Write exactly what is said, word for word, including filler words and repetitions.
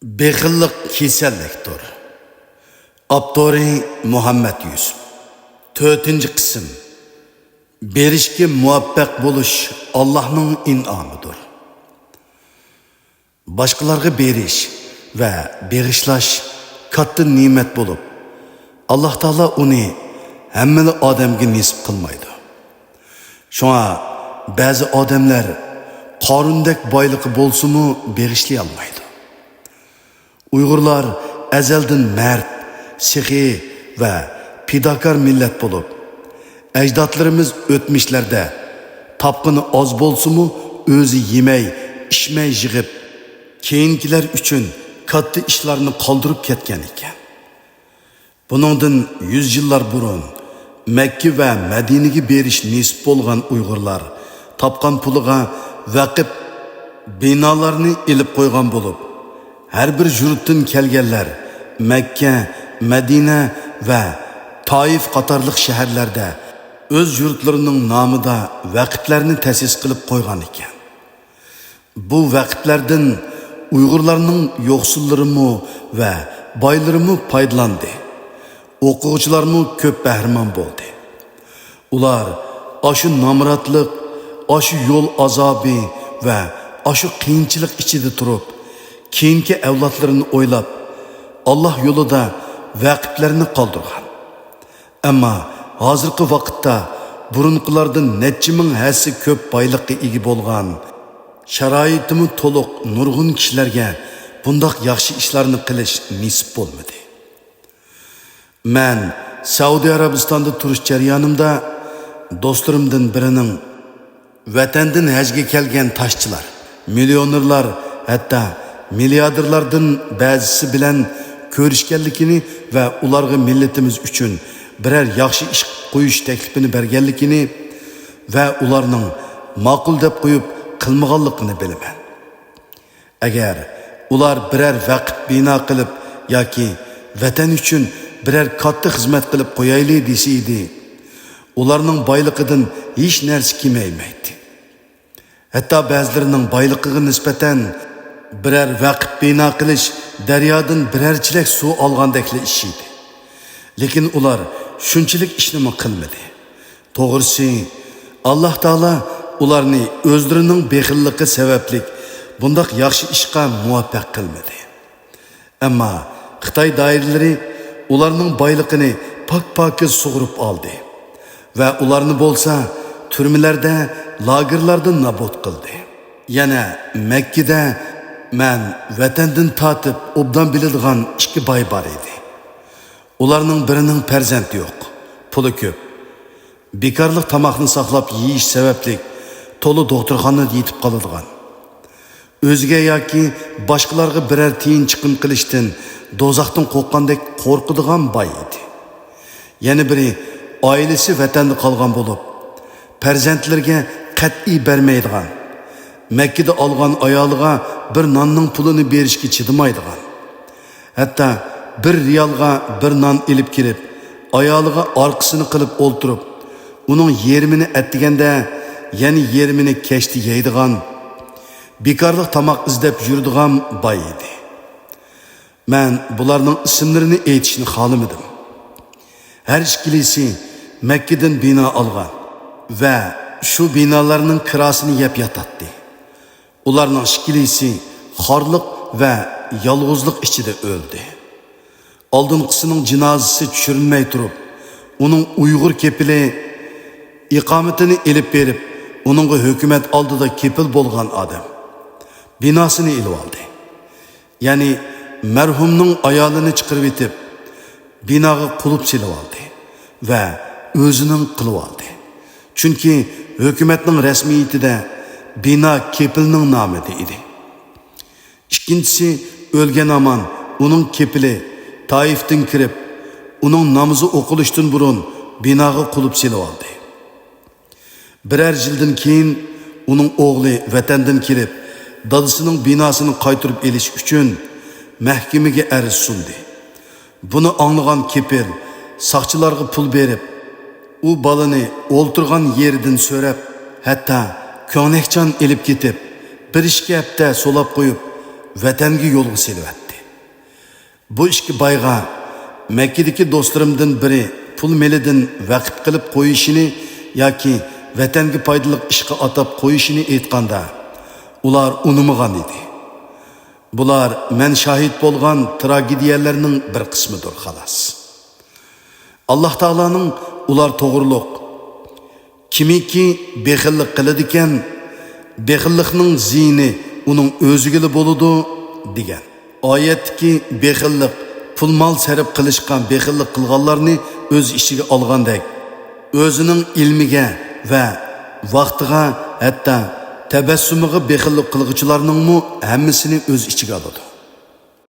بېخىللىق كېسەللىكتۇر. ئاپتورى: مۇھەممەد يۈسۈپ. تۆتىنچى قىسىم. بېرىشكە مۇۋەپپەق بولۇش ئاللاھنىڭ ئىنئامىدۇر. باشقىلارغا بېرىش ۋە بېغىشلاش كاتتا نېمەت بولۇپ، ئاللاھ تائالا ئۇنى ھەممىلا ئادەمگە نېسىپ قىلمايدۇ. شۇڭا بەزى ئادەملەر قارۇندەك بايلىقى بولسىمۇ بېغىشلىيالمايدۇ. ئۇيغۇرلار ئەزەلدىن مەرد، سېخىي ۋە پىداكار مىللەت بولۇپ، ئەجدادلىرىمىز ئۆتمۈشلەردە تاپقىنى ئاز بولسىمۇ ئۆزى يېمەي، ئىچمەي يىغىپ، كېيىنكىلەر ئۈچۈن كاتتا ئىشلارنى قالدۇرۇپ كەتكەن ئىكەن. بۇنىڭدىن يۈز يىللار بۇرۇن مەككە ۋە مەدىنىگە بېرىش نېسىپ بولغان ئۇيغۇرلار تاپقان پۇلىغا ۋەقىپ بىنالارنى ئېلىپ قويغان بولۇپ، ھەر بىر يۇرتتىن كەلگەنلەر مەككە، مەدىنە ۋە تائىف قاتارلىق شەھەرلەردە ئۆز يۇرتلىرىنىڭ نامىدا ۋەقىپلەرنى تەسىس قىلىپ قويغان ئىكەن. بۇ ۋەقىپلەردىن ئۇيغۇرلارنىڭ يوقسۇللىرىمۇ ۋە بايلىرىمۇ پايدىلاندى. ئوقۇغۇچىلارمۇ كۆپ بەھرىمەن بولدى. ئۇلار ئاشۇ نامراتلىق، ئاشۇ يول ئازابى ۋە ئاشۇ قىيىنچىلىق ئىچىدە تۇرۇپ، كېيىنكى ئەۋلادلىرىنى ئويلاپ، ئاللاھ يولىدا ۋەقىپلەرنى قالدۇرغان. ئەمما ھازىرقى ۋاقىتتا بۇرۇنقىلاردىن نەچچە مىڭ ھەسسە كۆپ بايلىققا ئىگە بولغان، شارائىتىمۇ تولۇق نۇرغۇن كىشىلەرگە بۇنداق ياخشى ئىشلارنى قىلىش نېسىپ بولمىدى. مەن سەئۇدى ئەرەبىستاندا تۇرۇش جەريانىمدا دوستلىرىمدىن بىرىنىڭ ۋەتەندىن ھەجگە كەلگەن تاشچىلار، مىليونېرلار، ھەتتا مىلياردېرلاردىن بەزىسى بىلەن كۆرۈشكەنلىكىنى ۋە ئۇلارغا مىللىتىمىز ئۈچۈن بىرەر ياخشى ئىش قويۇش تەكلىپىنى بەرگەنلىكىنى ۋە ئۇلارنىڭ ماقۇل دەپ قويۇپ قىلمىغانلىقىنى بىلىمەن. ئەگەر ئۇلار بىرەر ۋەقىپ بىنا قىلىپ ياكى ۋەتەن ئۈچۈن بىرەر كاتتا خىزمەت قىلىپ قويايلى دېسە ئىدى، ئۇلارنىڭ بايلىقىدىن ھېچ نەرسە كېمەيمەيتتى. ھەتتا بەزىلىرىنىڭ بايلىقىغا نىسبەتەن بىرەر ۋەقىپ بىنا قىلىش دەريادىن بىرەر چېلەك سۇ ئالغاندەكلا ئىش ئىدى. لېكىن ئۇلار شۇنچىلىك ئىشنىمۇ قىلمىدى. توغرىسى، ئاللاھ تائالا ئۇلارنى ئۆزلىرىنىڭ بېخىللىقى سەۋەبلىك بۇنداق ياخشى ئىشقا مۇۋەپپەق قىلمىدى. ئەمما خىتاي دائىرىلىرى ئۇلارنىڭ بايلىقىنى پاك-پاكىز سۇغۇرۇپ ئالدى ۋە ئۇلارنى بولسا تۈرمىلەردە، لاگېرلاردا نابۇت قىلدى. يەنە مەككىدە مەن ۋەتەندىن تارتىپ ئوبدان بىلىدىغان ئىككى باي بار ئىدى. ئۇلارنىڭ بىرىنىڭ پەرزەنتى يوق، پۇلى كۆپ. بىكارلىق تاماقنى ساقلاپ يېيىش سەۋەبلىك تولا دوختۇرخانىدا يېتىپ قالىدىغان، ئۆزىگە ياكى باشقىلارغا بىرەر تىيىن چىقىم قىلىشتىن دوزاختىن قورققاندەك قورقىدىغان باي ئىدى. يەنە بىرى ئائىلىسى ۋەتەندە قالغان بولۇپ، پەرزەنتلىرىگە قەتئىي بەرمەيدىغان، مەككىدە ئالغان ئايالىغا بىر ناننىڭ پۇلىنى بېرىشكە چىدىمايدىغان، ھەتتا بىر رىيالغا بىر نان ئېلىپ كېلىپ، ئايالىغا ئارقىسىنى قىلىپ ئولتۇرۇپ، ئۇنىڭ يېرىمىنى ئەتىگەندە، يەنە يېرىمىنى كەچتە يەيدىغان، بىكارلىق تاماق ئىزدەپ يۈرىدىغان باي ئىدى. مەن بۇلارنىڭ ئىسىملىرىنى ئېيتىشنى خالىمىدىم. ھەر ئىككىلىسى مەككىدىن بىنا ئالغان ۋە شۇ بىنالارنىڭ كىراسىنى يەپ ياتاتتى. ئۇلارنىڭ ئىككىلىسى خارلىق ۋە يالغۇزلۇق ئىچىدە ئۆلدى. ئالدىنقىسىنىڭ جىنازىسى چۈشۈرۈلمەي تۇرۇپ، ئۇنىڭ ئۇيغۇر كېپىلى ئىقامىتىنى ئېلىپ بېرىپ، ئۇنىڭغا ھۆكۈمەت ئالدىدا كېپىل بولغان ئادەم بىناسىنى ئېلىۋالدى. يەنى مەرھۇمنىڭ ئايالىنى چىقىرىۋېتىپ، بىناغا قۇلۇپ سېلىۋالدى ۋە ئۆزىنىڭ قىلىۋالدى. چۈنكى ھۆكۈمەتنىڭ رەسمىيىتىدە بىنا كېپىلنىڭ نامىدا ئىدى. ئىككىنچىسى ئۆلگەن ھامان ئۇنىڭ كېپىلى تائىفتىن كىرىپ، ئۇنىڭ نامىزى ئوقۇلۇشتىن بۇرۇن بىناغا قۇلۇپ سېلىۋالدى. بىرەر يىلدىن كېيىن ئۇنىڭ ئوغلى ۋەتەندىن كېلىپ، دادىسىنىڭ بىناسىنى قايتۇرۇپ ئېلىش ئۈچۈن مەھكىمىگە ئەرز سۇندى. بۇنى ئاڭلىغان كېپىل ساقچىلارغا پۇل بېرىپ، ئۇ بالىنى ئولتۇرغان يېرىدىن سۆرەپ، ھەتتا كۆڭلەكچان ئېلىپ كېتىپ، بىر ئىككى ھەپتە سولاپ قويۇپ، ۋەتەنگە يولغا سېلىۋەتتى. بۇ ئىككى بايغا مەككىدىكى دوستلىرىمدىن بىرى پۇل مېلىدىن ۋەقىپ قىلىپ قويۇشىنى ياكى ۋەتەنگە پايدىلىق ئىشقا ئاتاپ قويۇشىنى ئېيتقاندا، ئۇلار ئۇنىمىغان ئىدى. بۇلار مەن شاھىت بولغان تراگېدىيەلەرنىڭ بىر قىسمىدۇر، خالاس. ئاللاھ تائالانىڭ ئۇلار توغرۇلۇق، كىمكى بېخىللىق قىلىدىكەن، بېخىللىقنىڭ زىيىنى ئۇنىڭ ئۆزىگىلا بولىدۇ، دېگەن. ئايەتتىكى بېخىللىق، پۇل-مال سەرپ قىلىشقا بېخىللىق قىلغانلارنى ئۆز ئىچىگە ئالغاندەك، ئۆزىنىڭ ئىلمىگە ۋە ۋاقتىغا، ھەتتا تەبەسسۇمىغا بېخىللىق قىلغۇچىلارنىڭمۇ ھەممىسىنى ئۆز ئىچىگە ئالىدۇ.